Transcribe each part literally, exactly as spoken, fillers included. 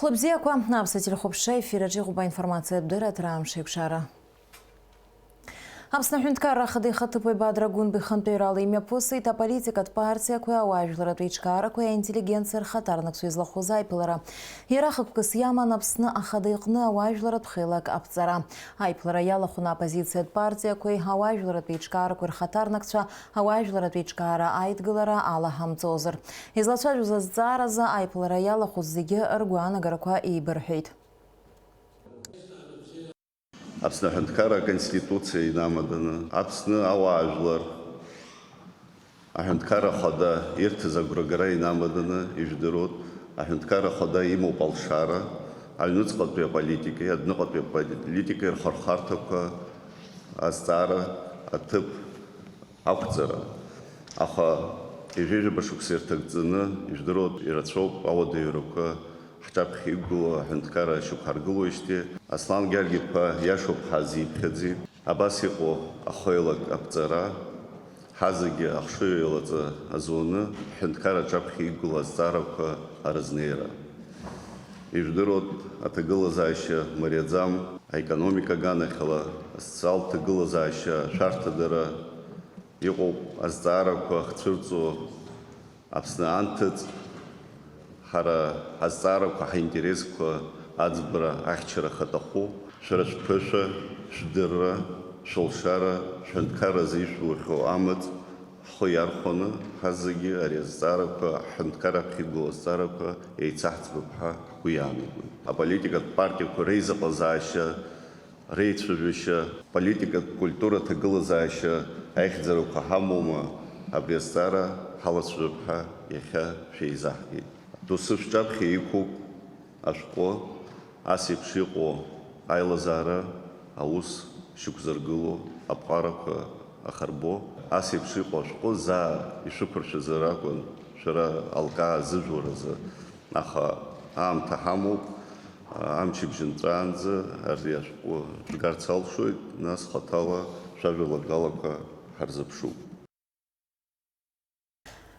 Хәлыбзиақәа, аԥсуа телехәаԥшра ефир аҿы иҟоуп аинформациатә дырраҭара Амш еиқәшара. Аԥсны аҳәынҭқарра ахада ихаҭыԥуаҩ Бадра Гәынба ихантәаҩрала имҩаԥысит аполитикатә партиақәеи ауаажәларратә еиҿкаарақәеи аинтеллигенциа рхаҭарнакцәа излахәыз аиԥылара. Иара хықәкыс иаман Аԥсны ахада иҟны ауаажәларратә хеилак аԥҵара. Аиԥылара иалахәын аоппозициатә партиақәеи ауаажәларратә еиҿкаарақәеи рхаҭарнакцәа, ауаажәларратә еиҿкаара аидгылара алаҳамҵозар. Излацәажәоз азҵааразы аиԥылара иалахәыз зегьы ргәаанагарақәа еибырҳәеит. Аԥсны аҳәынҭқарра аконституциа инамаданы, Аԥсны ауаажәлар аҳәынҭқарра ахада ирҭаз агәрагара инамаданы, ижәдыруеит, аҳәынҭқарра ахада имоуп алшара, аҩныҵҟатәи аполитикеи адәныҟатәи аполитикеи рхырхарҭақәа азҵаара аҭыԥ ақәҵара. Аха ҩажәижәаба шықәса ирҭагӡаны, ижәдыруеит, ирацәоуп ауадаҩрақәа ҳҿаԥхьа иқәгылоу аҳәынҭқарра шьақәҳаргылоижьҭеи. Аслан Гьаргь-иԥа иашоуп ҳәа азиԥхьаӡеит. Абас иҟоу ахеилак аԥҵара, ҳазегьы ахшыҩ еилаҵа азуны, ҳҳәынҭқарра аҿаԥхьа иқәгылоу азҵаарақәа арызнеира. Ижәдыруеит, аҭагылазаашьа мариаӡам, аекономика аганахьала, асоциалтә ҭагылазаашьа ашәарҭадара, иҟоуп азҵаарақәа ахцәырҵуа Аԥсны анҭыҵ, ҳара ҳазҵаарақәа, ҳаинтересқәа аӡбара, ахьчара ахаҭаху, шәара шәԥышәа, шәдырра, шәылшара, шәҳәынҭқарра азы ишәылахьоу амаҵ ҳхы иархәаны, ҳазегьы ари азҵаарақәа, ҳҳәынҭқарра аԥхьа игылоу азҵаарақәа еицаҳӡбап ҳәа ҳгәы иаанагоит. Аполитикатә партиақәа реизыҟазаашьа, реицәажәашьа, политикатә культура, ҭагылазаашьа аихьӡарақәа ҳамоума, абри азҵаара ҳалацәажәап ҳәа иахьа шәеизаҳгеит. Доусы шәҿаԥхьа иқәуп ашәҟәы, ас еиԥш иҟоу аилазаара аус шьақәзыргыло, аԥҟарақәа ахарбо, ас еиԥш иҟоу ашәҟәы заа ишәықәыршәазар акәын шәара алкаа зыжәлар азы. Аха аамҭа ҳамоуп, амчыбжь нҵәаанӡа ари ашәҟәы шәгарц алшоит, нас хаҭала шәажәалагалақәа ҳарзыԥшуп.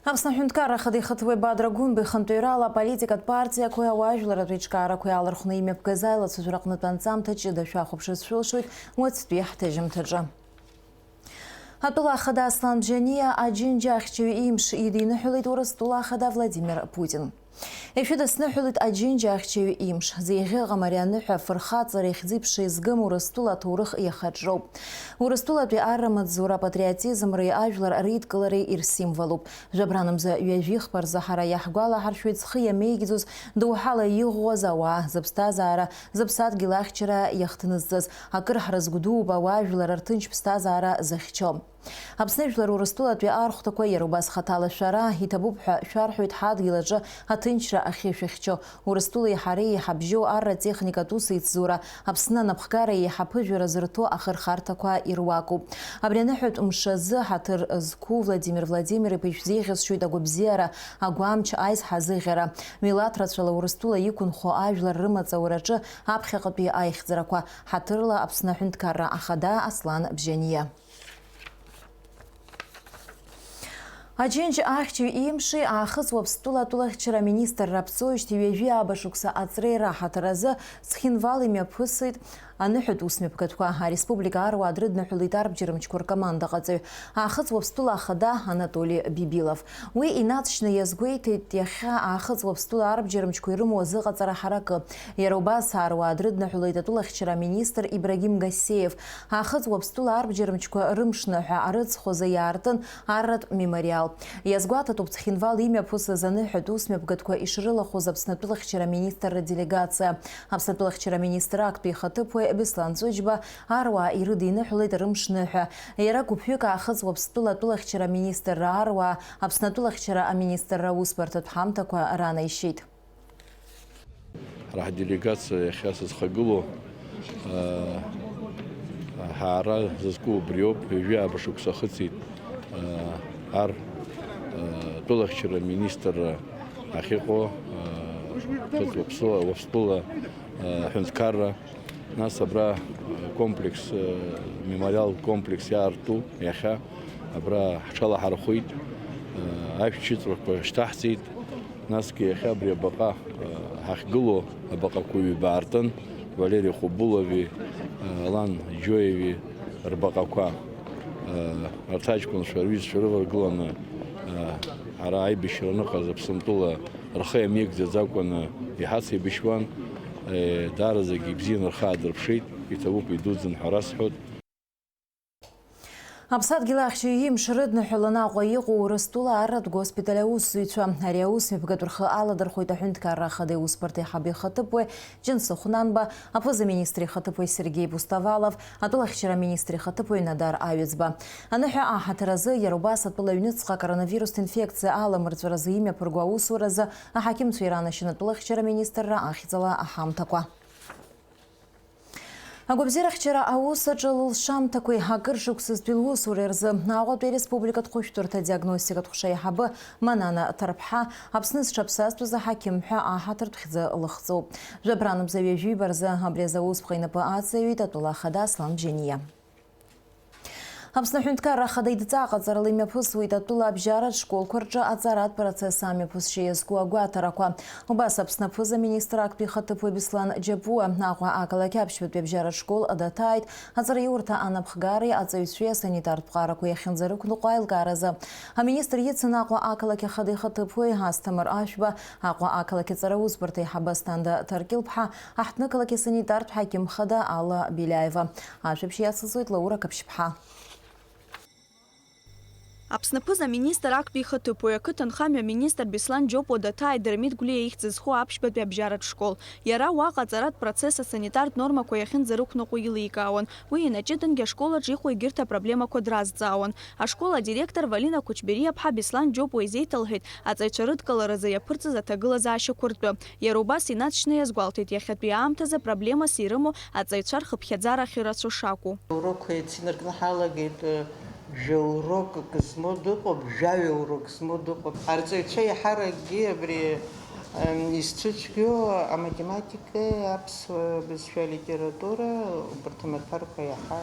Аԥсны аҳәынҭқарра ахада ихаҭыԥуаҩ Бадра Гәынба ихантәаҩрала аполитикатә партиақәеи ауаажәларратә еиҿкаарақәеи алархәны имҩаԥгаз аилацәажәара аҟнытә анҵамҭа ҷыда шәахәаԥшырц шәылшоит уаҵәтәи ҳҭыжьымҭаҿы. Атәыла ахада Аслан Бжьаниа Аџьынџь ахьчаҩ имш идиныҳәалеит Урыстәыла ахада Владимир Путин. Ишәыдысныҳәалеит Аџьынџь ахьчаҩ имш. Зеиӷьыҟам ари аныҳәа афырхаҵара ихьӡи-ԥшеи згым Урыстәыла аҭоурых иахаҿроуп. Урыстәылатәи арра маҵзура апатриотизмреи ажәлар реидкылареи ирсимволуп. Жәабранымза ҩажәи хԥа рзы ҳара иаҳгәалаҳаршәоит зхы иамеигӡоз доуҳала иӷәӷәаз ауаа, зыԥсҭазаара, зыԥсадгьыл ахьчара иахҭнызҵаз, акыр ҳрызгәдууп ауаажәлар рҭынч ԥсҭазаара зыхьчо. Аԥсны жәлар Урыстәылатәи архәҭақәа иара убас хаҭала шәара, иҭабуп ҳәа шәарҳәоит ҳадгьыл аҿы аҭынчра ахьышәыхьчо. Урыстәылеи ҳареи иҳабжьоу арра-техникатә усеицзура, Аԥсны анапхгара еиҳа аԥыжәара зырҭо ахырхарҭақәа ируакуп. Абри аныҳәатә мшы азы ҳаҭыр зқәу Владимир Владимир-иԥа ишәзеиӷьасшьоит агәабзиара, агәамч, аизҳазыӷьара. Милаҭ рацәала Урыстәыла иқәынхо ажәлар рымаҵ аураҿы аԥхьаҟатәи аихьӡарақәа, ҳаҭырла Аԥсны аҳәынҭқарра ахада Аслан Бжьаниа. Аџьынџь ахьчаҩ имши аахыҵ Уаԥстәыла атәылахьчара аминистрра аԥҵоижьҭеи ҩажәи ааба шықәса аҵреи раҳаҭыр азы Цхинвал имҩаԥысит аныҳәатә усмҩаԥгатәқәа, ареспублика аруаа дрыдныҳәалеит арбџьармчқәа ркомандаҟаҵаҩ, аахыҵ Уаԥстәыла ахада Анатоли Бибилов. Уи инаҵшьны иазгәеиҭеит иахьа аахыҵ Уаԥстәыла арбџьармчқәа ирымоу азыҟаҵара ҳаракы. Иара убас аруаа дрыдныҳәалеит атәылахьчара аминистр Ибрагим Гассеев. Аахыҵ Уаԥстәыла арбџьармчқәа рымшныҳәа арыцхәазы иаартын арратә мемориал. Иазгәаҭатәуп Цхинвал имҩаԥысыз аныҳәатә усмҩаԥгатәқәа ишрылахәыз Аԥсны атәылахьчара аминистрра делегациа. Аԥсны атәылахьчара аминистр актәи ихаҭыԥуаҩ Беслан Ҵәыџьба аруаа ирыдиныҳәалеит рымшныҳәа. Иара гәыԥҩык аахыҵ Уаԥстәыла атәылахьчара аминистрра аруаа Аԥсны атәылахьчара аминистрра аусбарҭатә ҳамҭақәа ранаишьеит. Ҳара ҳделегациа иахьа сызхагылоу, аа, ҳаара зызку убриоуп, ҩажәи ааба шықәса ахыҵит, аа, ар, аа, тәылахьчара министрра ахьыҟоу, аа, Уаԥстәыла, Уаԥстәыла, аа, ҳәынҭқарра, нас абра, аа, комплекс, аа, мемориал комплекс иаарту иахьа абра ҳҽалаҳархәит, аа, ашәҭ шьыҵәрақәа шьҭаҳҵеит. Насгьы иахьа абри абаҟа, а, Ҳахьгылоу абаҟақәа ҩба аартын, Валери Хубулови, Алан Џьоеви рбаҟақәа. Арҭ аҷкәынцәа рҩызцәа рываргыланы ҳара аибашьра аныҟаз Аԥсынтәыла рхы иамеигӡаӡакәаны иҳацеибашьуан. Даараӡагьы ибзианы рхы аадырԥшит, иҭабуп, идуӡӡан ҳәа расҳәоит. Аԥсадгьыл ахьча ҩымш рыдныҳәалан Аҟәа иҟоу Урыстәыла арратә госпиталь аусзуҩцәа. Ари аусмҩаԥгатә рхы аладырхәеит аҳәынҭқарра ахада иусбарҭа аиҳабы ихаҭыԥуаҩ Џьансыхә Нанба, аԥыза-министр ихаҭыԥуаҩ Сергеи Пустовалов, атәылахьчара аминистр ихаҭыԥуаҩ Надар Аҩӡба. Аныҳәа аҳаҭыр азы иара убас атәыла аҩныҵҟа акоронавирустә инфекциа аламырҵәаразы имҩаԥырго аусуразы аҳақьымцәа иранашьан атәылахьчара аминистрра ахьӡала аҳамҭақәа. Агәабзиарахьчара аус аҿы лылшамҭақәеи акыр шықәсазтәи лусуреи рзы Аҟәатәи ареспубликатә хәышәтәырҭа диагностикатә ҟәша аиҳабы Манана Ҭарԥҳа Аԥсны зҽаԥсазтәыз аҳақьым ҳәа аҳаҭыртә хьӡы лыхҵоуп. Жәабранбза ҩажәиба рзы абри азы аусԥҟа инапы аҵаҩит атәыла ахада Аслан Бжьаниа. Аԥсны Аҳәынҭқарра Ахада идҵа аҟаҵарала имҩаԥысуеит атәыла абжьаратә школқәа рҿы аҵаратә процесс амҩаԥысшьа иазку агәаҭарақәа. Убас Аԥсны аԥыза-министр актәи ихаҭыԥуаҩ Беслан Џьапуа Аҟәа ақалақь аԥшьбатәи абжьаратә школ даҭааит аҵараиурҭа анапхгареи аҵаҩцәеи асанитартә ԥҟарақәа иахьынӡарықәныҟәо аилкааразы. Аминистр ицын Аҟәа ақалақь ахада ихаҭыԥуаҩ Асҭамыр Ашәба, Аҟәа ақалақь аҵара усбарҭа аиҳабы Асҭанда Ҭаркьылԥҳа, аҳҭнықалақь асанитартә ҳақьым хада Алла Беляева. Ажәабжь иацылҵоит Лаура Қаԥшьԥҳа. Аԥсны аԥыза-министр актәи ихаҭыԥуаҩ, ақыҭанхамҩа аминистр Беслан Џьопуа даҭааит Дырмит Гәлиа ихьӡ зху аԥшьбатәи абжьаратә школ. Иара уаҟа аҵаратә процесс асанитартә нормақәа иахьынӡарықәныҟәо иликаауан. Уи инаҷыдангьы ашкол аҿы иҟоу егьырҭ апроблемақәа дразҵаауан. Ашкол адиректор Валина Кучбериаԥҳа Беслан Џьопуа изеиҭалҳәеит аҵаҩцәа рыдкыларазы иаԥырҵыз аҭагылазаашьақәа ртәы. Иара убас инаҵшьны иазгәалҭеит иахьатәи аамҭазы проблемас ирымоу аҵаҩцәа рхыԥхьаӡара ахьырацәоу шакәу. Урокқәа еицинаркны ҳалагеит, жәа урокк змоу дыҟоуп, жәаҩа урокк змоу дыҟоуп. Арҵаҩцәа иаҳаракгьы абри, ем, изцәыцәгьоу аматематика, аԥсуа бызшәа, алитература, убарҭ амаҭәарқәа иаҳа.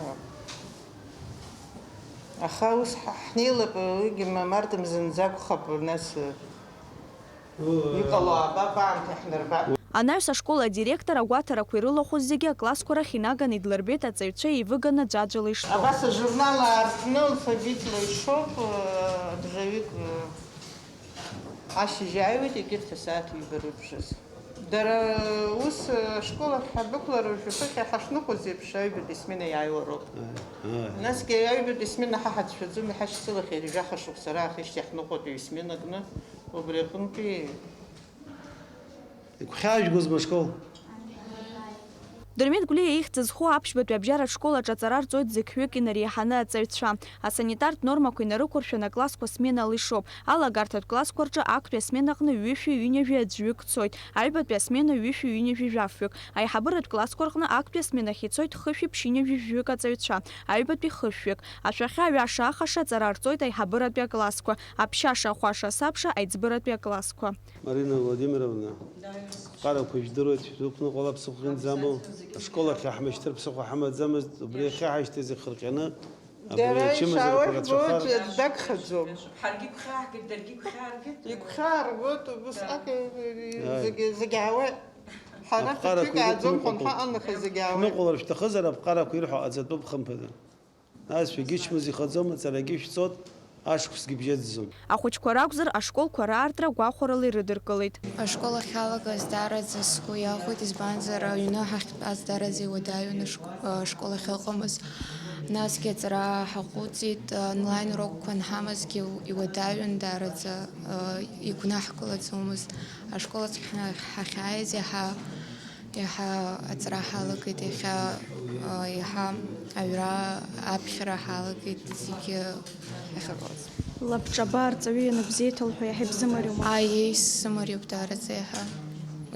Аха ус ҳа-, ҳнеилап, уигьы ма-, март мзанӡа акәхап, нас, Иҟало аабап, аамҭа ҳнарбап. Анаҩс ашкол адиректор агәаҭарақәа ирылахәыз зегьы аклассқәа рахь инаганы идлырбеит аҵаҩцәа еивыганы ӡәаӡәала ишҭоу. Абас ажурнал аартны алфавитла ишоуп, аӡәаҩык ашьыжь ааиуеит, егьырҭ асааҭ ҩба рыбжазы. Дара ус ашкол ахь ҳадәықәлар, уажәы хыхь ҳашныҟәоз еиԥш, аҩбатәи смена иааиуа роуп. Насгьы аҩбатәи смена ҳа ҳацәшәаӡом, иҳашьцылахьеит жәаха шықәса раахижьҭеи ҳныҟәатәи ҩсмена кны. Убри аҟынтәи игәхьаажәгозма ашкол? Дырмит Гәлиа ихьӡ зху аԥшьбатәи абжьаратә школ аҿы аҵара рҵоит зықьҩык инареиҳаны аҵаҩцәа. Асанитартә нормақәа инарықәыршәаны аклассқәа сменала ишоуп. Алагарҭатә классқәа рҿы актәи асмена аҟны ҩышәи ҩынҩажәи аӡәҩык цоит, аҩбатәи асмена ҩышәи ҩынҩажәи жәафҩык. Аиҳабыратә классқәа рҟны актәи асменахь ицоит хышәи ԥшьынҩажәи жәаҩык аҵаҩцәа, аҩбатәи хышәҩык. Ашәахьа, аҩаша, ахаша аҵара рҵоит аиҳабыратәи аклассқәа, аԥшьаша, ахәаша, асабша, аиҵбыратәи аклассқәа. Марина Владимировна, аԥҟарақәа жәдыруеит, шәдәықәныҟәала, ԥсыхәа хьынӡамоу, ашкол ахь иаҳмышьҭыр ԥсыхәа ҳамаӡамызт, убри иахьа ҳашьҭаз ихырҟьаны, абри дара ачымазарақәа ишаауеит, рацәахар. Дагхаӡом. Ҳаргьы игәхьааргеит, даргьы игәхьааргеит. Игәхьааргоит, убысҟак, да, зегьы, зегьы аауеит. Ҳара аԥҟарақәа хәыҷык ааӡом, ирықәныҟәо хәынҳаҟа аныха зегьы аауеит. Шәныҟәалар шәҭахызар, аԥҟарақәа ирҳәо ҟаҵатәуп, хымԥада. Нас шәагьычмазаҩхаӡом, аҵарагьы шәцоит, ашықәсгьы бжьаӡӡом. Ахәыҷқәа ракәзар, ашколқәа раартра гәахәарала ирыдыркылеит. Ашкол ахьалагаз даараӡа сгәы иахәеит, избанзар, аҩны ҳахьтәаз даараӡа иуадаҩын ашк-, ашкол ахьыҟамыз. Насгьы аҵара ҳаҟәыҵит, онлайн урокқәа анҳамазгьы иуадаҩын даараӡа, игәнаҳкылаӡомызт. Ашкол ахь ҳахьааиз иаҳа Иаҳа аҵара ҳалагеит, иахьа, а, иаҳа аҩра аԥхьара ҳалагеит зегьы ахьыҟалаз. Лабҿаба арҵаҩы ианыбзеиҭалҳәо иаҳа ибзымариоума? Аиеи, сзымариоуп даараӡа иаҳа.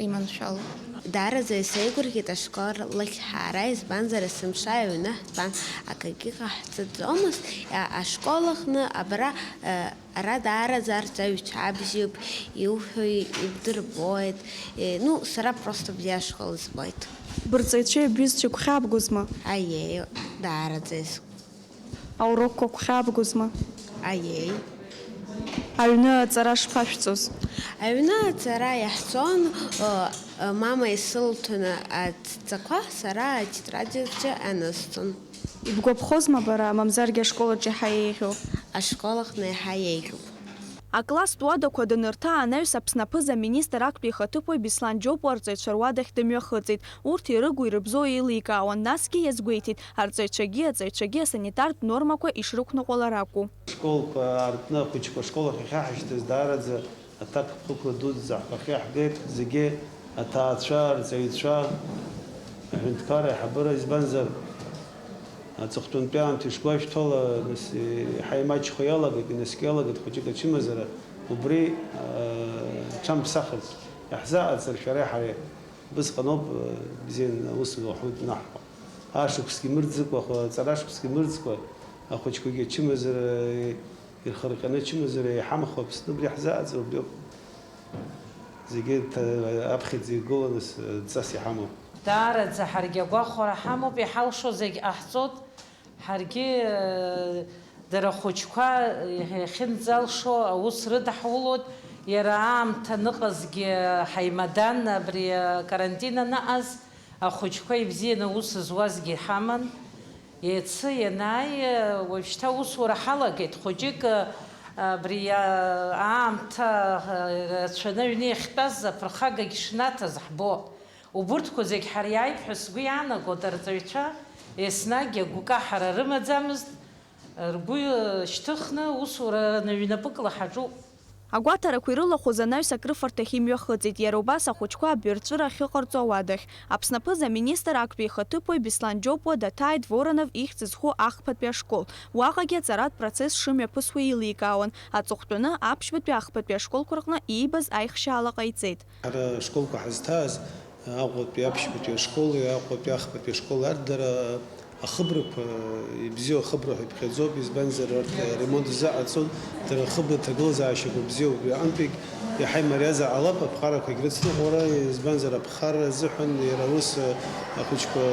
Иманшәалоуп. Даараӡа исеигәырӷьеит ашкол лахь ҳаара, избанзар, есымша аҩны ҳтәан, акгьы ҟаҳҵаӡомызт, а, ашкол аҟны абра, а, Ара даараӡа арҵаҩцәа бзиоуп, иуҳәо ибдырбоит. Е, ну, сара просто бзиа ашкол збоит. Бырҵаҩцәеи бҩызцәеи гәхьаабгозма? Аиеи, даараӡа ис-. Аурокқәа гәхьаабгозма? Аиеи. Аҩны аҵара шԥашәҵоз? Аҩны аҵара иаҳҵон, ы, ы, мама исылҭон адҵақәа, сара атетрадь аҿы анысҵон. Ибгәаԥхозма бара, мамзаргьы ашкол аҿы иаҳа еиӷьу? Ашкол аҟны иаҳа еиӷьуп. Акласстә уадақәа данырҭаа анаҩс Аԥсны аԥыза-министр актәи ихаҭыԥуаҩ Беслан Џьопуа арҵаҩцәа руадахь дымҩахыҵит. Урҭ ирыгу-ирыбзоу еиликаауан, насгьы иазгәеиҭеит, арҵаҩцәагьы аҵаҩцәагьы асанитартә нормақәа ишрықәныҟәалар акәу. Ашколқәа аартны ахәыҷқәа ашкол ахь иахьаҳашьҭыз даараӡа аҭакԥхықәра дуӡӡа ҳхахьы иаҳгеит зегьы, аҭаацәа, арҵаҩцәа, аҳәынҭқарра аиҳабыра, избанзар, аҵыхәтәантәи аамҭа ишгәашәҭо ала, нас, еиҳа имаҷхо иалагеит, инаскьо иалагеит хәыҷык ачымазара, убри, аа, ҽамԥсахырц иаҳзааӡар шәареи ҳареи. Убысҟаноуп, аа, бзианы аус злахәу днаҳхәа. Ашықәсгьы мырӡыкәа, аха аҵара ашықәсгьы мырӡкәа, ахәыҷқәагьы ачымазара ирхырҟьаны ачымазара иҳамхуа Аԥсны убри ҳзааӡароуп, иоуп. Зегьы ҭа-, аԥхьаӡа иргыланы с-, дҵас иҳамоуп. Даараӡа ҳаргьы агәахәара ҳамоуп, иҳалшо зегь ҟаҳҵоит. Ҳаргьы, э, дара ахәыҷқәа иахьынӡалшо аус рыдаҳулоит. Иара аамҭа аныҟазгьы ҳаимадан, абри акарантин аныҟаз, ахәыҷқәа ибзианы аус зуазгьы ҳаман. Иацы ианааи, уажәшьҭа аусура ҳалагеит. Хәыҷык, абри аамҭа рацәаны аҩны иахьтәаз аԥырхагагь шнаҭаз ҳбо. Убырҭқәа зегь ҳариааит ҳәа сгәы иаанагоит, арҵаҩцәа еснагь агәкаҳара рымаӡамызт, ргәы шьҭыхны аусура наҩнапыкла ҳаҿуп. Агәаҭарақәа ирылахәыз анаҩс акрыфарҭахь имҩахыҵит, иара убас ахәыҷқәа абаҩрҵәыра ахьыҟарҵо ауадахь. Аԥсны аԥыза-министр актәи ихаҭыԥуаҩ Беслан Џьопуа даҭааит Воронов ихьӡ зху ахԥатәи ашкол. Уаҟагьы аҵаратә процесс шымҩаԥысуа еиликаауан, аҵыхәтәаны аԥшьбатәи ахԥатәи ашколқәа рҟны иибаз аихшьаала ҟаиҵеит. Ҳара ашколқәа ҳазҭааз, Аҟәатәи аԥшьбатәи ашколи Аҟәатәи ахԥатәи ашколи, арҭ дара ахыбрақәа, ибзиоу ахыбра ҳәа иԥхьаӡоуп, избанзар, арҭ аремонт рзыҟаҵон, дара ахыбра ҭагылазаашьақәа бзиоуп, убри аҟынтәигь иаҳа имариазар ҟалап, аԥҟарақәагь рыцныҟәара, избанзар, аԥхарра азыҳәан иара ус ахәыҷқәа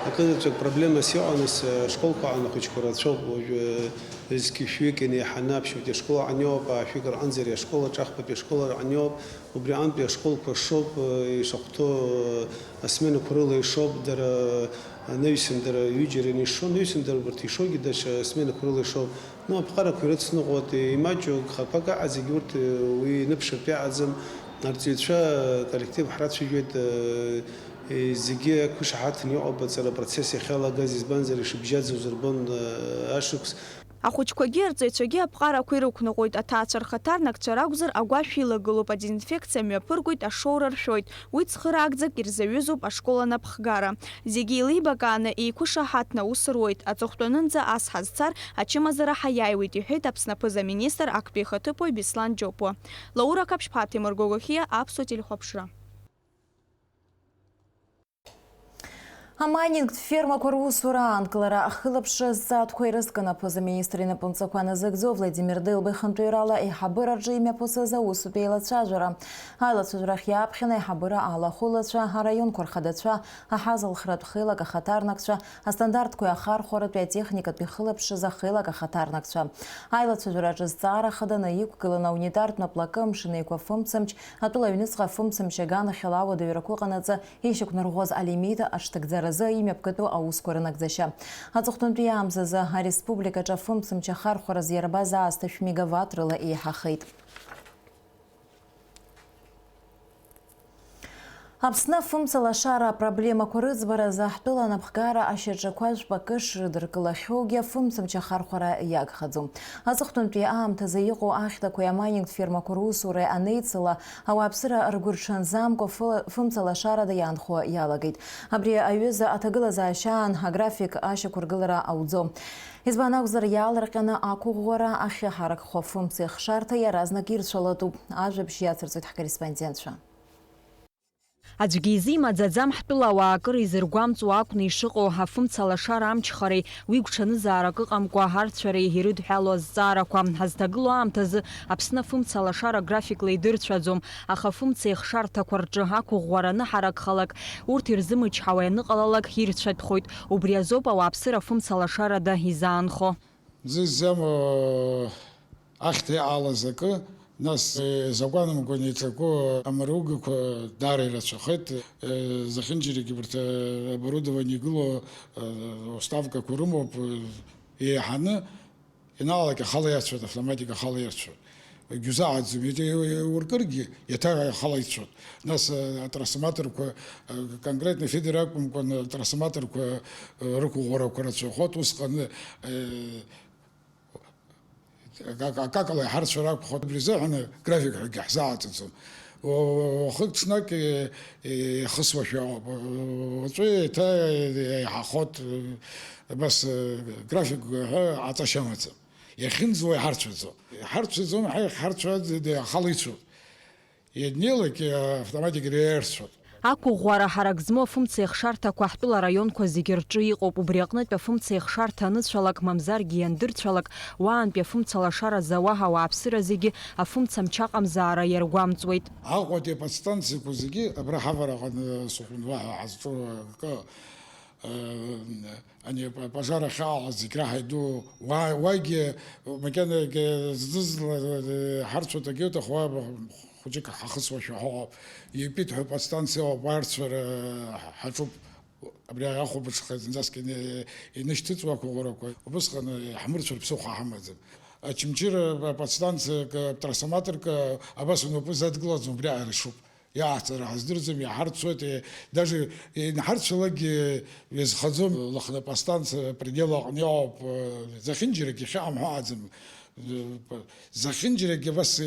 акызаҵәык проблемас иҟан, ас ашколқәа аҟны ахәыҷқәа рацәоуп, уажәы зқьи шәҩык инеиҳаны аԥшьбатәи ашкол аҟны иоуп, аашәҩык рҟынӡа ари ашкол аҿы ахԥатәи ашкол аҟны иоуп, Убри аҟынтәи ашколқәа шоуп, э, ишахәҭоу, э, асменақәа рыла ишоуп, дара, э, анаҩсан дара ҩыџьа ираны ишо, анаҩсан дара убарҭ ишогьы даҽа сменақәа рыла ишоуп. Ну, аԥҟарақәа ирыцныҟәоит, э, имаҷу гхақәак аҟа зегьы урҭ, э, уи ныԥшыртә иаҟаӡам. Арҵаҩцәа, э, коллектив ҳрацәажәеит, э, э, зегьы ақәышаҳаҭны иҟоуп аҵара процесс иахьалагаз, избанзар, ишыбжьаӡыз рбон, э, ашықәс. Ахәыҷқәагьы арҵаҩцәагьы аԥҟарақәа ирықәныҟәоит, аҭаацәа рхаҭарнакцәа ракәзар агәашә илагылоуп, адезинфекциа мҩаԥыргоит, ашоура ршәоит, уи цхыраагӡак ирзаҩызоуп ашкол анапхгара. Зегьы еилибакааны, еиқәышаҳаҭны аус руеит, аҵыхәтәанынӡа ас ҳазцар, ачымазара ҳаиааиуеит, иҳәеит Аԥсны аԥыза-министр актәи ихаҭыԥуаҩ Беслан Џьопуа. Лаура Қаԥшьԥҳа, Ҭемыр Гогохиа, Аԥсуа телехәаԥшра. Амайнингтә фермақәа русура аанкылара ахылаԥшра азҵаатәқәа ирызкын аԥыза-министр инапынҵақәа назыгӡо Владимир Дылба ихантәаҩрала аиҳабыраҿы имҩаԥысыз аусутә еилацәажәара. Аилацәажәарахь иааԥхьан аиҳабыра алахәылацәа, араионқәа рхадацәа, аҳазалхратә хеилак ахаҭарнакцәа, астандартқәеи ахархәаратәи атехникатәи хылаԥшыз ахеилак ахаҭарнакцәа. Аилацәажәараҿы зҵаара хаданы иқәгылан аунитартә наплакы, амшын еиқәа фымцамч, атәыла аҩныҵҟа фымцамч аганахьала ауадаҩрақәа ыҟанаҵы ишьақәнарӷәӷәаз алимит аҽҭагӡаразы имҩаԥгатәу аусқәа рынагӡашьа. Аҵыхәтәантәи аамзазы ареспубликаҿы афымцамч ахархәараз иарбаз аасҭа шә мегаватт рыла еиҳахеит. Аԥсны афымца лашара апроблемақәа рыӡбаразы ҳтәыла анапхгара ашьаҿақәа жәпакы шрыдыркылахьоугьы афымцамч ахархәара иагхаӡом. Аҵыхәтәантәи аамҭазы иҟоу ахьҭақәеи амайнингтә фермақәа русуреи анеицыла, ауааԥсыра ргәырҽанӡамкәа фыла-, фымца лашарада иаанхо иалагеит. Абри аҩыза аҭагылазаашьа аан аграфик ашьақәыргылара ауӡом. Избан акәзар, иаалырҟьаны ақәыӷәӷәара ахьыҳаракхо афымца ихшарҭа иаразнак ирцәалатәуп. Ажәабжь иацырҵоит ҳкорреспондентцәа. Аӡәгьы изимаӡаӡам ҳтәыла ауаа акыр изыргәамҵуа акәны ишыҟоу афымца лашара амчхареи уи гәҽанызаарак ыҟамкәа арцәареи ирыдҳәалоу азҵаарақәа. Ҳазҭагылоу аамҭазы Аԥсны афымца лашара графикла идырцәаӡом, аха афымца ихшарҭақәа рҿы ақәыӷәӷәара аныҳаракхалак, урҭ ирзымычҳауа ианыҟалалак ирцәатәхоит. Убри азоуп ауааԥсыра афымца лашарада изаанхо. Зы зама Ахьҭа иҟалаз акы, нас, э, закәанымкәан иҿаку амаругақәа даара ирацәахеит. Э, зехьынџьарагьы убарҭ, э, оборудование игылоу, э, уставкақәа рымоуп, э, еиҳаны, ианалалак ахала иацәоит, автоматика ахала иацәоит. Егьузааӡом, иаҿ-, уркыргьы, иаҭа ахала ицәоит. Нас, э, атрансформаторқәа, э, конкретно фидер акәымкәан, атрансформаторқәа, э, рықәыӷәӷәарақәа рацәахоит, усҟан, э, Акакала иҳарцәар акәхоит, убри азыҳәан график ҳәагьы ҳзааҵаӡом. Уахык-ҽнак ихысуашәа ауп. Уаҵәы еиҭа еиҳахоит, абас график ҳәа аҵашьа амаӡам. Иахьынӡауа иҳарцәаӡом. Иҳарцәаӡом, ҳа иахьҳарцәаз ахала ицәоуп. Ианнеилак, автоматик реерцәоуп. Ақәыӷәӷәара ҳарак змоу афымца еихшарҭақәа ҳтәыла араионқәа зегьы рҿы иҟоуп. Убри аҟнытә афымца еихшарҭа аныцәалак, мамзаргьы иандырцәалак, уаантәи афымца лашаразы ауаҳа ауааԥсыра зегьы афымца мчы аҟамзаара иаргәамҵуеит. Аҟәатәи аподстанциақәа зегьы абра ҳавараҟны сыхәын уаҳа ҳазҿу акы, э, ани апожар ахьаалаз зегь раҳа иду, уа-, уагьы макьанагьы здызла, э, ҳарцәоит, акгьы уҭахуа, хәыҷык ҳахысуашәа ҳаҟоуп. Итәит ҳәа аподстанциа ауп, уарцәара ҳаҿуп. Абри ахәылбыҽха зынӡаск ины-, инышьҭыҵуа ақәыӷәӷәарақәа, убысҟан иаҳмырцәар ԥсыхәа ҳамаӡам. Очамчыра аподстанциак, атрансформаторк абас унапы задкылаӡом, убриаҟара ишуп. Иааҳҵара ҳаздырӡом, иаҳарцоит, даже инҳарцәалакгьы иазхаӡом, Лыхны аподстанциа апредел аҟны иҟоуп, зехьынџьарагьы хьаам ҳәа аӡам, зехьынџьарагьы абас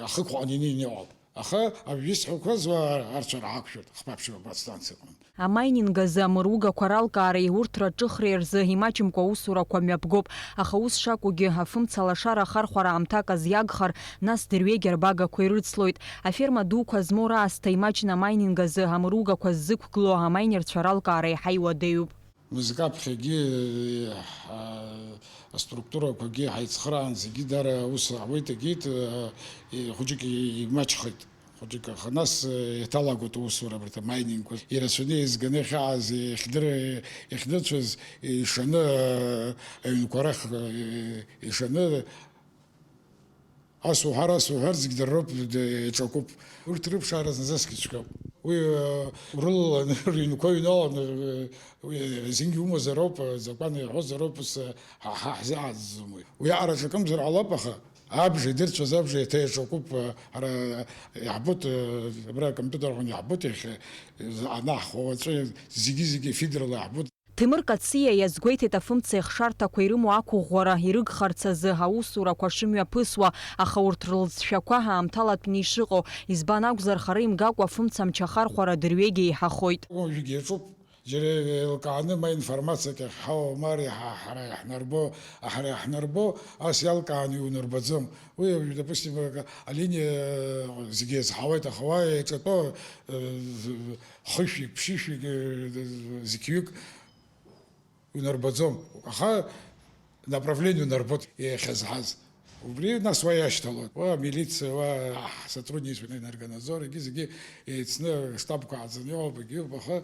ахықәаҟны инеины иҟоуп. Аха абжьы исҳәақәаз уа арцәара ҳақәшәоит, хԥа-ԥшьба аподстанциа аҟынтә. Амайнинг азы амыругақәа ралкаареи урҭ раҿыхреи рзы имаҷымкәа аусурақәа мҩаԥгоуп, аха ус шакәугьы, афымца лашара ахархәара аамҭак азиагхар, нас дырҩегьых арбагақәа ирыцлоит. Аферма дуқәа змоу раасҭа имаҷны амайнинг азы амыругақәа ззықәгылоу амайнерцәа ралкаара еиҳа иуадаҩуп. Мызкы аԥхьагьы, а, аструктурақәагьы ҳаицхраан, зегьы дара аус ауеит, егьит, а, и-, хәыҷык и-, имаҷхеит, хәыҷык, аха нас, э, иаҭалагоит аусура абарҭ амайнингқәа. Ирацәаны еизганы иахьааз, иахьдыр-, иахьдырцәаз, ишаны, а, аҩнқәа рахь, э, ишаны, Ас уҳәар, ас уҳәар, зегь дара роуп, д-, еиҿакуп. Урҭ рыԥшаара зназаскгьы цәгьоуп. Уи, э, урылаланы, рыҩнқәа ҩналаны, э, уи, э, зынгьы умазароуп, э, закәан иаҳәозароуп, ус, э, ҳа, ҳа ҳзааӡом уи. Уи аҟара аҿакымзар ҟалап, аха абжа идырцәаз абжа еиҭа еиҿакуп, э, ара, э, иаҳбоит, э, абра акомпиутер аҟны иаҳбоит иахьа, э, анаҳхуа уаҵәы зегьы-зегьы фидрала иаҳбоит. Ҭемыр Кациа иазгәеиҭеит афымца еихшарҭақәа ирымоу ақәыӷәӷәара ирыгхарц азы аусурақәа шымҩаԥысуа, аха урҭ рлҵшәақәа ҳаамҭалатәны ишыҟоу, избан акәзар, хара имгакәа афымца мчы ахархәара дырҩегьы еиҳахоит. Уажәгьы иаҿуп, џьара еилкааны ма информациак иахьҳауа, ма ри-, ҳа-, ҳара иаҳнарбо, ҳара иаҳнарбо, ас иалкааны иунарбаӡом. Уи, допустим, алиниа зегьы иазҳауеит, аха уа еиҿатәоу, э, хышәҩык, ԥшьышәҩык, э, зқьҩык Унарбаӡом, аха направление унарбоит иахьазҳаз. Убри нас уа иашьҭалоит. Уа амилициа, уа ҳсотрудничество, аенергонадзор, егьи зегьы еицны штабқәа ааӡаны иҟоуп, егьиуп, аха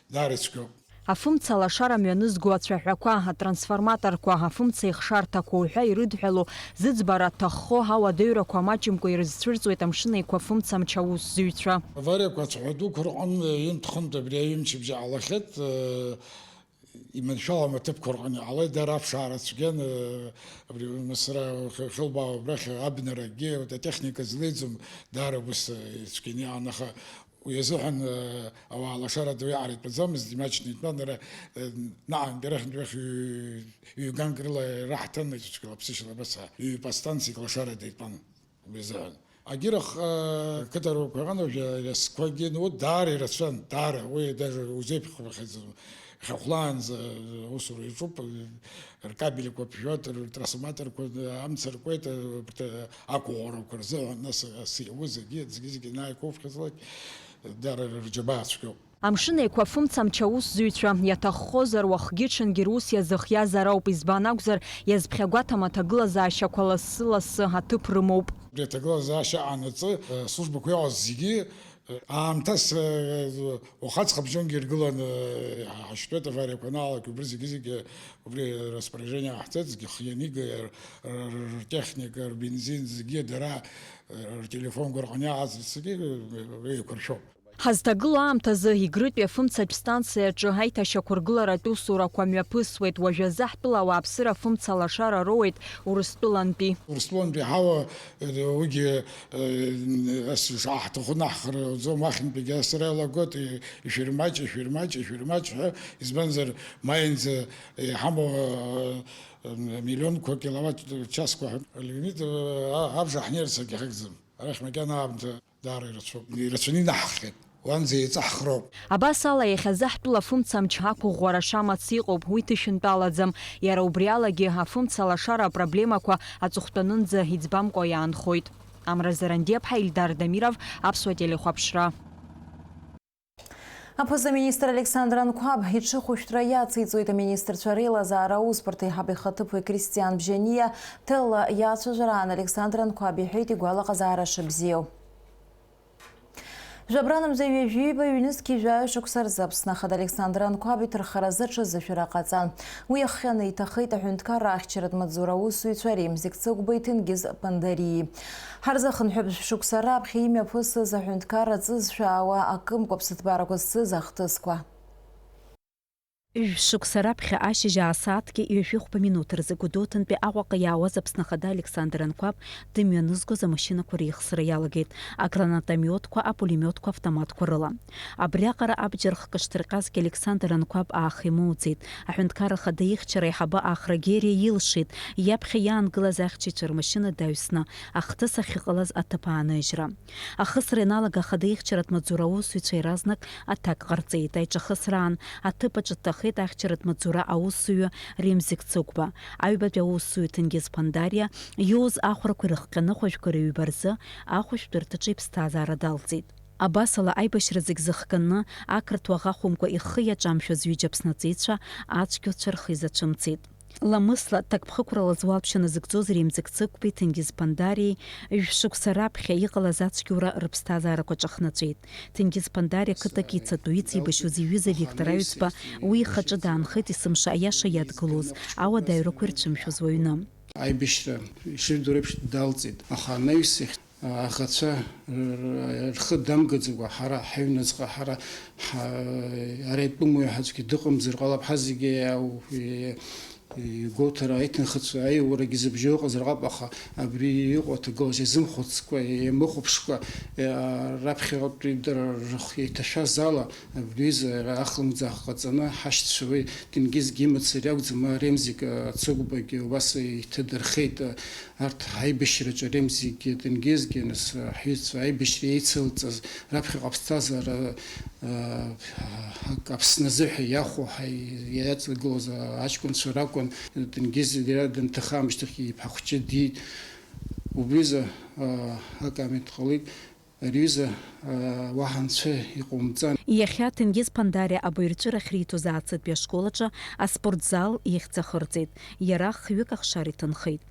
даара ицәгьоуп. Афымца лашара мҩанызго ацәаҳәақәа, атрансформаторқәа, афымца ихшарҭақәа уҳәа ирыдҳәалоу зыӡбара ҭаххо ауадаҩрақәа маҷымкәа ирызцәырҵуеит Амшын Еиқәа афымца мчы аусзуҩцәа. Авариақәа ацәаҳәа дуқәа рҟынтә ҩынтә-хынтә абри аҩымчыбжьа ҟалахьеит. Иманшәалам аҭыԥқәа рҟны иҟалеит, дара аԥшаара цәгьан, э, абри, сара хы-, хылбаау абрахь абнарагьы, вот, атехника злеиӡом, даара ус, э, ицәгьаны иҟан, аха уи азыҳәан, э, ауаа лашара ду иаҟара итәаӡамызт, имаҷны итәан, ара, э, наҟ арахьынтә уахь ҩ-, ҩганк рыла ираҳҭан, ицәгьала ԥсышьала абас, ҩ-, подстанциак лашарада итәан. Убри азыҳәан. Агьырахь, э, қыҭарақәа рҟны уажәы аиасқәагьы, ну, даара ирацәан, даара, уи даже узеиԥхьхәахьаӡом. Иахьа хәлаанӡа, э, усура иаҿуп, э, ркабельқәа ԥжәоит, ртрансформаторқәа, э, амца ркуеит, э, урҭ, э, ақәыӷәӷәарақәа рзыҳәан, нас, э, асы иауз зегьы, зегьы, зегьы анааиқәыԥхьаӡалак, э, даара рџьабаа цәгьоуп. Амшын Еиқәа афымца мчы аусзуҩцәа иаҭаххозар, уахгьы-ҽынгьы рус иазыхиазар ауп, избан акәзар, иазԥхьагәаҭам аҭагылазаашьақәа лассы-лассы аҭыԥ рымоуп. Убри аҭагылазаашьа анаҵы, э, службақәа иҟаз зегьы Аамҭас, э, уахаҵәҟьа абжьонгьы иргыланы, э, ҳашьтәеит авариақәа анаалак, убри зегьы-зегьы убри распоряжение ҟаҳҵеит, зегьы хианига, р-, р-, ртехника, рбензин, зегьы дара, э, ртелефонқәа рҟны иааз зегьы, э, еиқәыршәоуп. Ҳазҭагылоу аамҭазы Егрытәи афымцатә станциаҿы аиҭашьақәыргыларатә усурақәа мҩаԥысуеит, уажәазы ҳтәыла ауааԥсыра афымца лашара роуеит Урыстәылантәи. Урыстәылантәи ҳауа, э, уигьы, э, ас-, ас-, ҳҭаху наҳхраӡом, ахьынтәигьы асра иалагоит, и-, ишәырмаҷ, ишәырмаҷ, ишәырмаҷ ҳәа, избанзар, маинӡа иҳамоу, э, э, миллионқәа киловатт часқәа ҳәа алимит, э, а-, абжа ҳнеирц агьахьыгӡам. Арахь макьана аамҭа даара ирацәоуп, ирацәаны инаҳххьеит. Уанӡа еиҵаҳхроуп. Абас ала, иахьазы ҳтәыла афымцамч ақәыӷәӷәара шамац иҟоуп, уи ҭышәынтәалаӡам. Иара убри алагьы афымца лашара апроблемақәа аҵыхәтәанынӡа иӡбамкәа иаанхоит. Амра Зарандиаԥҳа, Ильдар Дамиров, Аԥсуа телехәаԥшра. Аԥыза-министр Александр Анқәаб иҽыхәышәтәра иациҵоит. Аминистрцәа реилазаара аусбарҭа аиҳабы ихаҭыԥуаҩ Кристиан Бжьаниа ҭелла иацәажәараан Александр Анқәаб иҳәеит игәалаҟазаара шыбзиоу. Жәабранамза ҩажәиба ҩнызқьи жәаҩа шықәса рзы Аԥсны Ахада Александр Анқәаб иҭархаразы аҽазышәара ҟаҵан. Уи иахҟьаны иҭахеит аҳәынҭқарра ахьчаратә маҵзура аусзуҩцәа Ремзик Цыгәбеи Ҭенгиз Пандариеи. Ҳарзы хынҳәып шықәса раԥхьа имҩаԥысыз аҳәынҭқарра аҵызшәа аауа акымкәа аԥсыҭбарақәа зцыз ахҭысқәа. Ҩажәа шықәса раԥхьа ашьыжь аасааҭки ҩажәи хәба минуҭ рзы Гәдоуҭантәи Аҟәаҟа иаауаз Аԥсны Ахада Александр Анқәаб дымҩанызгоз амашьынақәа реихсра иалагеит агранатомиотқәа, апулемиотқәа, автоматқәа рыла. Абриаҟара абџьар хкы шҭырҟьазгьы Александр Анқәаб ааха имоуӡеит. Аҳәынҭқарра Ахада ихьчара аиҳабы Ахра Гериа илшеит иаԥхьа иаангылаз ахьчаҩцәа рмашьына даҩсны ахҭыс ахьыҟалаз аҭыԥ ааныжьра. Ахысра ианалага Ахада ихьчаратә маҵзура аусзуҩцәа иаразнак аҭак ҟарҵеит. Аиҿахысраан аҭыԥ аҿы дҭахеит ахьчаратә маҵзура аусзуҩы Ремзик Цыгәба. Аҩбатәи аусзуҩы Ҭенгиз Пандариа иоуз ахәрақәа ирыхҟьаны хәажәкыра ҩба рзы ахәышәтәырҭаҿы иԥсҭазаара далҵит. Абасала, аибашьра зегь зыхганы, ақырҭуа аӷа хәымга ихы иаҿамшәаз ҩыџьа Аԥсны аҵеицәа ацәгьоуцәа рхы изацәымцеит. Ламысла, ҭакԥхықәрала зуалԥшьа назыгӡоз Ремзик Цыгәбеи Ҭенгиз Пандариеи ҩажәа шықәса раԥхьа иҟалаз ацәгьоура рыԥсҭазаарақәа аҿахнаҵәеит. Ҭенгиз Пандариа қыҭак ицатәу, иҵеибашьуаз иҩыза Виктор Аҩӡба уи ихаҿы даанхеит есымша аиаша иадгылоз, ауадаҩрақәа ирцәымшәоз уаҩны. Аибашьра ишырдыруа еиԥш далҵит, аха анаҩс иахь аӷацәа р-, р-, рхы дамгаӡакәа, ҳара ҳаҩныҵҟа, ҳара ҳа-, ара итәым уаҩ ҳаӡәгьы дыҟамзар ҟалап, ҳазегьы ау-, и-, игәоуҭара, аиҭынхацәа аиурагьы зыбжьоу ыҟазар ҟалап, аха абри иҟоу аҭагылазаашьа изымхәыцкәа, имыхәаԥшкәа, иа-, раԥхьаҟатәи дара рхы еиҭашәаз ала, абри аҩыза ахлымӡаах ҟаҵаны, ҳашьцәа уи Ҭенгизгьы имацара иакәӡам, Ремзик Цыгәбагьы убас иҭадырхеит. Арҭ аибашьраҿы Ремзигьы Ҭенгизгьы, нас, ҳҩызцәа аибашьра еицылҵаз, раԥхьаҟа аԥсҭазаара, а, ак Аԥсны азыҳәа иахәо, ҳа-, иаҵагылоз аҷкәынцәа ракәын. Ҭенгиз иара данҭаха аамышьҭахь иԥҳа хәҷы диит. Убризы, а, акоммент ҟалеит. Ари аҩыза, аа, уаҳа анцәа иҟоумҵан. Иахьа Ҭенгиз Пандариа абаҩрҵәыра ахьриҭоз Ааӡатәи ашкол аҿы аспортзал ихьӡ ахырҵеит. Иара хҩык ахшара иҭынхеит.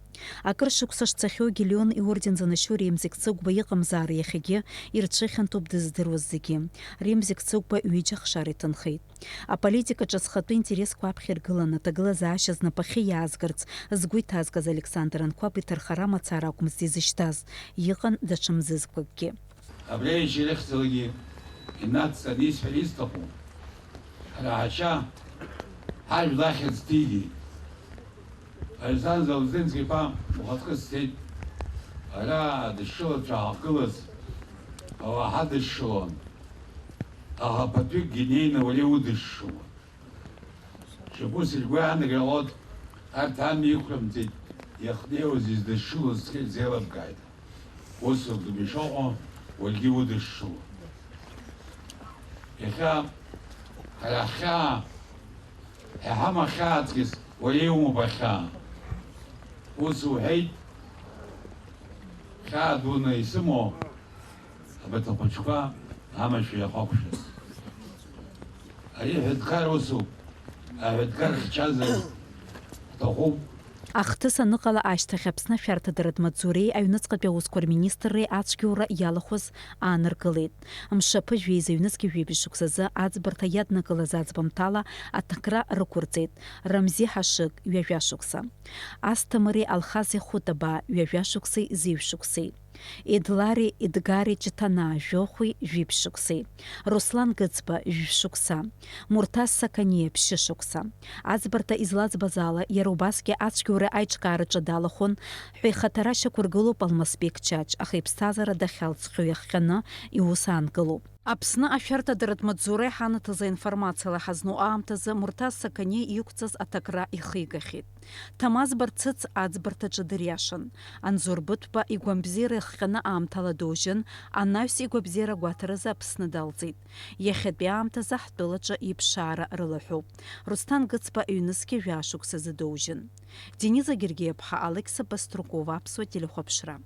Акыр шықәса шцахьоугьы Леон иорден занашьоу Ремзик Цыгәба иҟамзаара иахьагьы ирцәыхьанҭоуп дыздыруаз зегьы. Ремзик Цыгәба ҩыџьа ахшара иҭынхеит. Аполитикаҿы зхатәы интересқәа аԥхьа иргыланы аҭагылазаашьа знапахьы иаазгарц згәы иҭазгаз Александр Анқәаб иҭархара мацара акәмызт изышьҭаз, иҟан даҽа мзызқәакгьы. Абри аишьа ирыхьӡалагьы инацҵаны исҳәар исҭаху, ҳара ҳашьа ҳажәла ахьӡ ҭигеит. Александр Залзинский-иԥа ухаҵкы сцеит, ара дышшылацәа ҳахьгылаз, ауаа ҳадышшылон. Аха ԥыҭҩыкгьы инеины уара иудышшылон. Шьабусик, уи анагьы ҟалоит, арҭ амҩа иқәрымҵеит, иахнеиуаз издышшылоз цқьа ирзеилыбкааит. Ус угәы ишыҟоу уаргьы удышшылон. Иахьа ҳара ҳхьаа, ҳа иҳамоу ахьаа аҵкьыс уара иумоуп ахьаа. Ус уҳәеит, хьаа дуны исымоу. Абарҭ ахәыҷқәа амашәыр иахақәшәаз. Ари ҳәынҭқар усуп, аҳәынҭқар хьчазар ҳҭахуп, Ахҭыс аныҟала ашьҭахь Аԥсны ашәарҭадаратә маҵзуреи аҩныҵҟатәи аусқәа рминистрреи ацәгьоура иалахәыз ааныркылеит. Мшаԥы жәеиза ҩнызқьи жәибжь шықәсазы аӡбарҭа иаднакылаз аӡбамҭала аҭакра рықәырҵеит Рамзи Ҳашыг, ҩажәа шықәса, Асҭамыри Алхази Хәытабаа, ҩажәа шықәсеи зеижә шықәсеи, Едлари Едгари Ҷыҭанаа, жәохәи жәибжь шықәсеи, Руслан Гыцба, жәшықәса, Мурҭаз Сақаниа, ԥшьышықәса. Аӡбарҭа излаӡбаз ала, иара убасгьы ацәгьоура аиҿкаараҿы далахәын ҳәа ихаҭара шьақәыргылоуп Алмасбек Чач, аха иԥсҭазаара дахьалҵхьоу иахҟьаны иус аанкылоуп. Аԥсны ашәарҭадаратә маҵзура иҳанаҭыз аинформациала ҳазну аамҭазы Мурҭаз Сақаниа иқәҵаз аҭакра ихигахьеит. Ҭамаз Барцыц аӡбарҭаҿы дыриашан. Анзор Быҭәба игәамбзиара иахҟьаны аамҭала доужьын, анаҩс игәабзиара агәаҭаразы Аԥсны далҵит. Иахьатәи аамҭазы ҳтәылаҿы иԥшаара рылаҳәоуп. Русҭан Гыцба ҩнызқьи жәаа шықәсазы доужьын. Дениза Гергиаԥҳа, Алықьса Баструкова, Аԥсуа телехәаԥшра.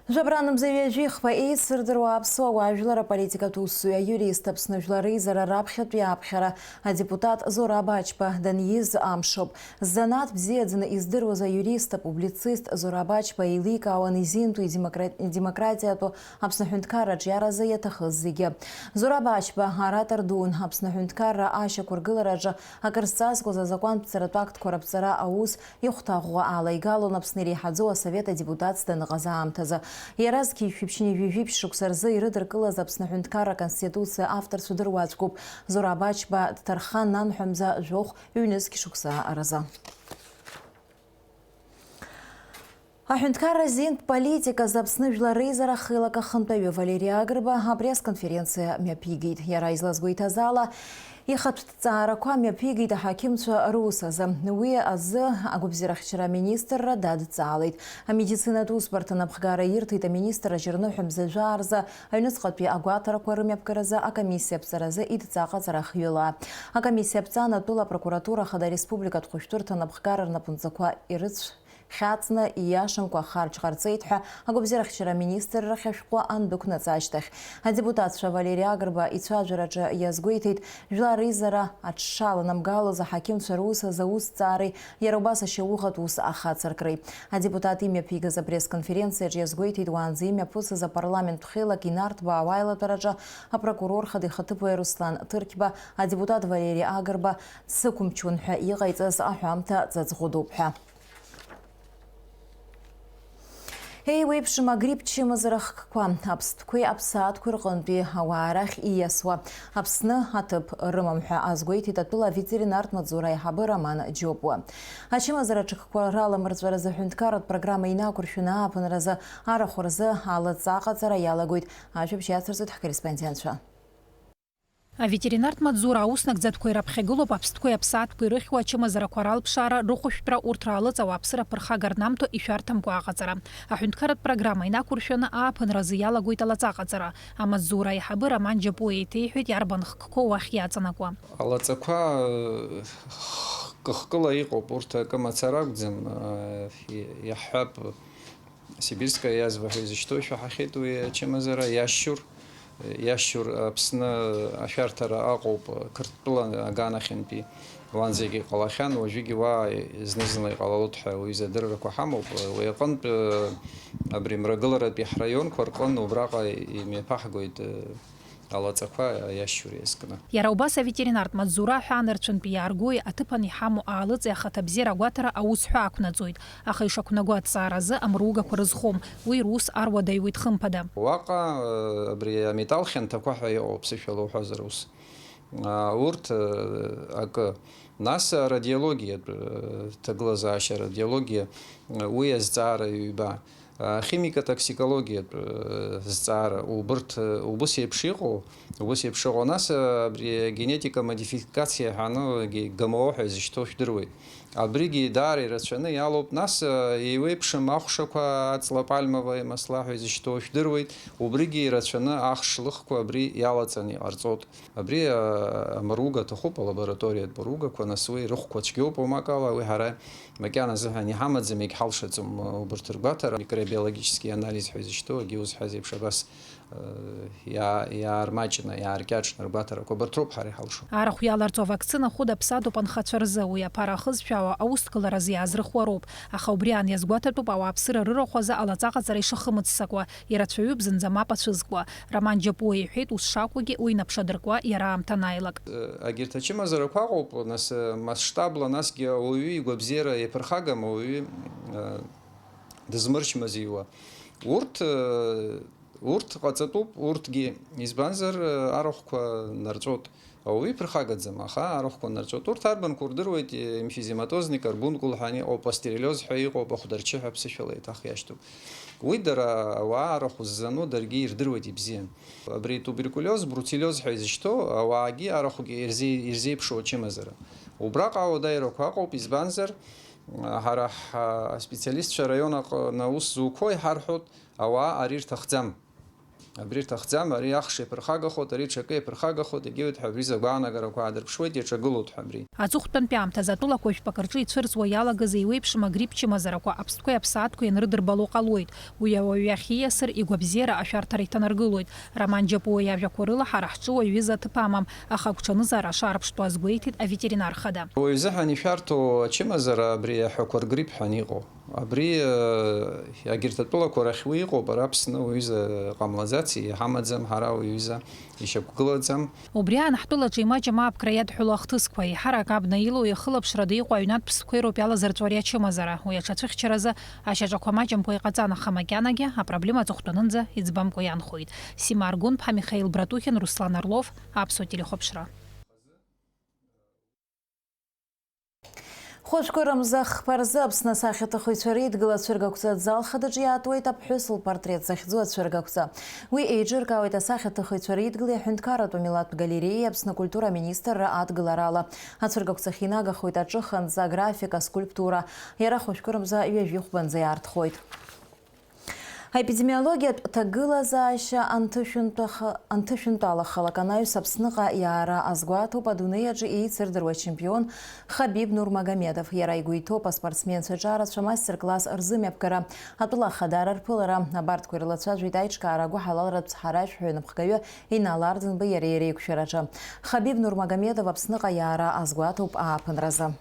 Жәабранамза ҩажәихԥа еицырдыруа аԥсуа уаажәлар аполитикатә усзуҩ, аиурист, Аԥсны Жәлар Реизара раԥхьатәи аԥхьара адепутат Зураб Ачба даниз амшоуп. Занааҭ бзиаӡаны издыруаз аиурист, апублицист Зураб Ачба еиликаауан изинтәу идемокра-, идемократиатәу Аԥсны аҳәынҭқарра аҿиаразы иаҭахыз зегьы. Зураб Ачба оратор дун, Аԥсны аҳәынҭқарра ашьақәыргылараҿы акыр зҵазкуаз азакәантә ҵаратә актқәа раԥҵара аус ихәҭа ӷәӷәа ала игалон Аԥсны иреиҳаӡоу асовет адепутатс даныҟаз аамҭазы. Иара зқьи жәшәи ԥшьынҩажәи жәиԥшь шықәса рзы ирыдыркылаз Аԥсны аҳәынҭқарра Аконституциа авторцәа дыруаӡәкуп. Зураб Ачба дҭархан нанҳәа мза жәохә ҩнызқь шықәса рзы. Аҳәынҭқарра азинтә политиказы Аԥсны Жәлар Реизара ахеилак ахантәаҩы Валери Агрба апресс-конференциа мҩаԥигеит. Иара излазгәеиҭаз ала, ихатә ҭҵаарақәа мҩаԥигеит аҳақьымцәа рус азы. Уи азы агәабзиарахьчара аминистрра дадҵаалеит. Амедицинатә усбарҭа напхгара ирҭеит аминистрра жьырныҳәа мза жәаа рзы аҩныҵҟатәи агәаҭарақәа рымҩаԥгаразы акомиссиа аԥҵаразы идҵа аҟаҵара хҩыла. Акомиссиа аԥҵан атәыла апрокуратура ахада ареспубликатә хәышәтәырҭа напхгара рнапынҵақәа ирыцә- хьаҵны, ииашамкәа ахарџь ҟарҵеит ҳәа агәабзиарахьчара аминистрра ахь ашәҟәы андәықәнаҵ ашьҭахь, адепутатцәа Валери Агрба ицәажәараҿы иазгәеиҭеит, Жәлар Реизара аҽшаланамгалоз аҳақьымцәа рус азы аусҭҵаареи иара убас ашьаухатә ус ахацыркреи. Адепутат имҩаԥигаз апресс-конференциаҿы иазгәеиҭеит уаанӡа имҩаԥысыз апарламент хеилак инарҭбаау аилатәараҿы апрокурор хада ихаҭыԥуаҩ Руслан Ҭырқьба адепутат Валери Агрба дсықәымчуан ҳәа иҟаиҵаз аҳәамҭа ҵаҵӷәы дууп ҳәа. Еиуеиԥшым агрипп чымазара хкқәа, аԥстәқәеи аԥсаатәқәеи рҟынтәи ауаа рахь ииасуа, Аԥсны аҭыԥ рымам ҳәа азгәеиҭеит атәыла аветеринартә маҵзура аиҳабы Роман Џьопуа. Ачымазара ҿықәқәа раламырҵәаразы аҳәынҭқарратә программа инақәыршәаны ааԥынразы арахә рзы алаҵа аҟаҵара иалагоит. Ажәабжь иацырҵоит ҳкорреспондентцәа. Аветеринартә маҵзура аус нагӡатәқәа ираԥхьагылоуп аԥстәқәеи аԥсаатәқәеи ирыхьуа ачымазарақәа ралԥшаара, рыхәышәтәра, урҭ раалыҵ ауааԥсыра ԥырхагара рнамҭо ишәарҭамкәа аҟаҵара. Аҳәынҭқарратә программа инақәыршәаны ааԥынразы иалагоит алаҵа аҟаҵара. Амаҵзура аиҳабы Роман Џьапуа еиҭеиҳәеит иарбан хкқәоу уахь иаҵанакуа. Алаҵақәа, э, хкы-хкыла иҟоуп, урҭ акы мацара акәӡам, э, иаҳҳәап, Сибирская язва ҳәа изышьҭоу ишәаҳахьеит уи ачымазара, иашьур, иашьур Аԥсны ашәарҭара аҟоуп, Қырҭтәыла аганахьынтәи уанӡагьы иҟалахьан, уажәыгьы уа зны-зынла иҟалалоит ҳәа уаҩы изадыррақәа ҳамоуп. Уи аҟынтә абри Мрагыларатәи ҳраионқәа рҟын убраҟа имҩаԥаҳгоит. Алаҵақәа иашьура иазкны. Иара убас аветеринартә маҵзура ҳәа анарцәынтәи иааргои, аҭыԥан иҳамоу аалыҵи ахаҭабзиара агәаҭара аус ҳәа ақәнаҵоит, аха ишақәнаго аҭҵааразы амругақәа рызхом, уи рус аруадаҩуеит хымԥада. Уаҟа, э, абри аметал хьанҭақәа ҳәа иҟоуп, ԥсышәала уҳәозар ус. А, урҭ, э, акы. Нас арадиологиатә, э, ҭагылазаашьа, арадиологиа, э, уи азҵаара ҩба. Ахимикатә, атоксикологиатә, э, зҵаара, убырҭ, э, убыс еиԥш иҟоу, убыс еиԥш ыҟоу, нас, э, абри агенетика модификациа ҳәа, ну, ге-, ГМО ҳәа изышьҭоу шәдыруеит. Абригьы даара ирацәаны иалоуп. Нас, э, еиуеиԥшым ахәшақәа, аҵла пальмовая масла ҳәа изышьҭоу шәдыруеит. Убригьы ирацәаны ахш лыхқәа абри иалаҵаны иҟарҵоит. Абри, э, амаруга аҭахуп, алабораториатә маругақәа, нас уи рыхәқәа цәгьоуп, уамак ала, уи ҳара Макьана азыҳәан иҳамаӡам, егьҳалшаӡом убарҭ ргәаҭара, микробиологический анализ ҳәа изышьҭоу, егьи узҳәаз еиԥш абас Иаа-, иаармаҷны, иааркьаҿны ргәаҭарақәа, абарҭ роуп ҳара иҳалшо. Арахә иаларҵо авакцина хәыда-ԥсадоуп анхацәа рзы, уи аԥара ахызшәаауа аусҭгыларазы иаазрыхуа роуп, аха убри аан иазгәаҭатәуп ауааԥсыра рырахә азы алаҵаҟаҵара ишахымыццакуа, ирацәаҩуп зынӡа мап ацәызкуа. Роман Џьапуа иҳәеит, ус шакәугьы уи инаԥшадыркуа иара аамҭа анааилак. Егьырҭ ачымазарақәа ыҟоуп, нас, масштабла, насгьы ауаҩы игәабзиара иаԥырхагам, ауаҩы, э, дызмырчмазаҩуа. Урҭ, э, урҭ ҟаҵатәуп, урҭгьы, избанзар, э, арахәқәа нарҵәоит. Ауаҩы иԥырхагаӡам, аха арахәқәа нарҵәоит. Урҭ арбанқәа урдыруеит, э, эмфизематозный карбункул ҳәа иҟоуп, пастереллез ҳәа иҟоуп, ахәдарчы ҳәа ԥсышәала еиҭах иашьҭоуп. Уи дара ауаа арахә ззану даргьы ирдыруеит ибзиан. Абри туберкулиоз, бруцеллиоз ҳәа изышьҭоу ауаагьы арахәгьы ирзеи-, ирзеиԥшу ачымазара. Убраҟа ауадаҩрақәа ыҟоуп, избанзар, ҳара ҳаспециалистцәа араион аҟны аус зуқәоу иҳарҳәоит, ауаа ари рҭахӡам. Абри рҭахӡам, ари ахш иаԥырхагахоит, ари ҽакы иаԥырхагахоит, егьиуеит ҳәа абри рзы агәаанагарақәа аадырԥшуеит, иаҿагылоит ҳәа абри. Аҵыхәтәантәи аамҭазы атәылақәа жәпакы рҿы ицәырҵуа иалагаз еиуеиԥшым агрипп чымазарақәа аԥстәқәеи аԥсаатәқәеи анрыдырбало ҟалоит. Уи ауаҩы иахь ииасыр, игәабзиара ашәарҭара иҭанаргылоит. Роман Џьапуа иажәақәа рыла, ҳара ҳҿы уаҩ ҩыза аҭыԥ амам, аха агәҽанызаара ашаарԥштәы азгәеиҭеит аветеринар хада. Уаҩ изыҳәан ишәарҭоу ачымазара абри аҳәақәа ргрипп ҳәа иҟоу. Абри, э, егьырҭ атәылақәа рахь уи иҟоуп, ара Аԥсны уаҩыза ҟамлаӡаци, иҳамаӡам ҳара уаҩыза. Ишьақәгылаӡам. Убри аан ҳтәылаҿы имаҷым аапкра иадҳәалоу ахҭысқәа, еиҳарак абна илоу, ихылаԥшрада иҟоу аҩнатә ԥстәқәеи роуп иалазырҵәо ари ачымазара. Уи аҽацәыхьчаразы ашьаҿақәа маҷымкәа иҟаҵан, аха макьанагьы апроблема аҵыхәтәанынӡа иӡбамкәа ианхоит. Сима Аргәынԥҳа, Михаил Братухин, Руслан Орлов, Аԥсуа телехәаԥшра. Хәажәкырамза хԥа рзы Аԥсны асахьаҭыхыҩцәа реидгыла ацәыргақәҵа азал хадаҿы иаатуеит аԥҳәыс лпортрет захьӡу ацәыргақәҵа. Уи еиҿыркаауеит асахьаҭыхыҩцәа реидгылеи аҳәынҭқарратә милаҭтә галереиеи Аԥсны акультура министрра адгыларала. Ацәыргақәҵахь инагахоит аҿыханҵа, аграфика, аскульптура. Иара хәажәкырамза ҩажәихәбанӡа иаартхоит. Аепидемиологиатә ҭагылазаашьа анҭышәынтәаха-, анҭышәынтәалахалак анаҩс Аԥсныҟа иаара азгәаҭоуп адунеи аҿы еицырдыруа ачемпион Хабиб Нурмагомедов. Иара игәы иҭоуп аспортсменцәа ҿарацәа мастер-класс рзымҩаԥгара, атәыла ахадара рԥылара. Абарҭқәа ирылацәажәеит аиҿкаара агәыҳалалратә цҳаражәҳәаҩ анапхгаҩы Инал Арӡынбеи иареи реиқәшәараҿы. Хабиб Нурмагомедов Аԥсныҟа иаара азгәаҭоуп ааԥынразы.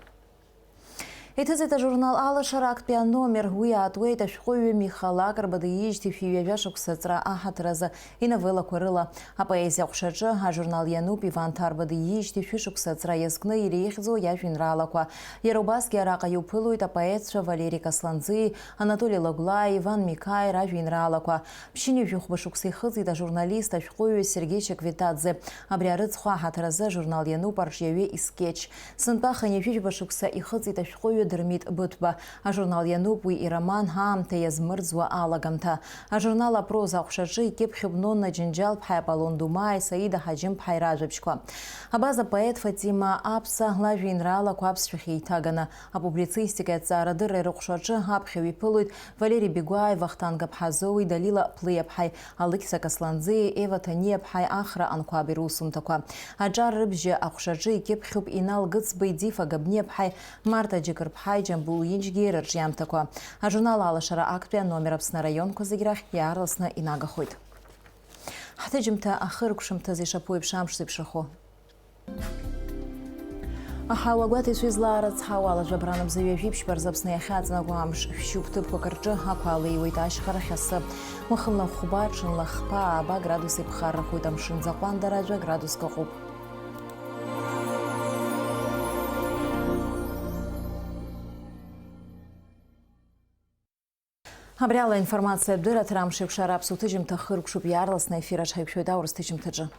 Иҭыҵит ажурнал Алашара актәи аномер. Уи аатуеит ашәҟәыҩҩы Миха Лакрба диижьҭеи шәи ҩажәа шықәса ҵра аҳаҭыр азы иновеллақәа рыла. Апоезиа аҟәшаҿы ажурнал иануп Иван Ҭарба диижьҭеи шәышықәса ҵра иазкны иреиӷьӡоу иажәеинраалақәа. Иара убасгьы араҟа иуԥылоит апоетцәа Валери Касланӡиеи Анатоли Лагәлааи Иван Миқаи ражәеинраалақәа. Ԥшьынҩажәи хәба шықәса ихыҵит ажурналист, ашәҟәыҩҩы Сергеи Чекветаӡе. Абри арыцхә аҳаҭыр азы ажурнал иануп арҿиаҩы искетч. Сынтәа хынҩажәижәаба шықәса ихыҵит ашәҟәыҩҩы Дырмит Быҭәба. Ажурнал иануп уи ироман Аамҭа иазмырӡуа алагамҭа. Ажурнал апроза аҟәшаҿы икьыԥхьуп Нонна Џьынџьал-ԥҳаи Аполлон Думааи Саида Ҳаџьым-ԥҳаи ражәабжьқәа. Абаза апоет Фатима Аԥса лажәеинраалақәа аԥсшәахь еиҭаганы, апублицистикеи аҭҵаарадырреи рыҟәшаҿы аԥхьаҩ иԥылоит Валери Бигәааи Вахтанг Аԥҳазоуи Далила Ԥлиаԥҳаи Алықьса Касланӡиеи Ева Ҭаниаԥҳаи Ахра Анқәаби русумҭақәа. Аҿар рыбжьы аҟәшаҿы икьыԥхьуп Инал Гыцбеи, Дифа Габниаԥҳаи Марта Џьыкырԥҳаи Џьамбул Инџьгьеи рырҿиамҭақәа. Ажурнал Алашара актәи аномер Аԥсны араионқәа зегь рахь иаарласны инагахоит. Ҳҭыжьымҭа ахыркәшамҭазы ишаԥу еиԥш амш зеиԥшрахо. Аҳауа гәаҭеицәа излаарыцҳауа, алажә абранӡа ҩажәи ԥшьба рзы Аԥсны иахьаҵнагоу амш шәшьуп, ҭыԥқәак рҿы ақәа алеиуеит ашьхарахь асы. Уахынла хәба, ҽынла хԥа, ааба градус иԥхаррахоит, амшын аӡы аҟәандара жәа градуск ыҟоуп. Абри ала аинформациатә дырраҭара амш еиқәшара аԥсуа ҭыжьымҭа хыркәшоуп, иаарласны аефир аҿы ҳаиқәшәоит аурыс ҭыжьымҭаҿы.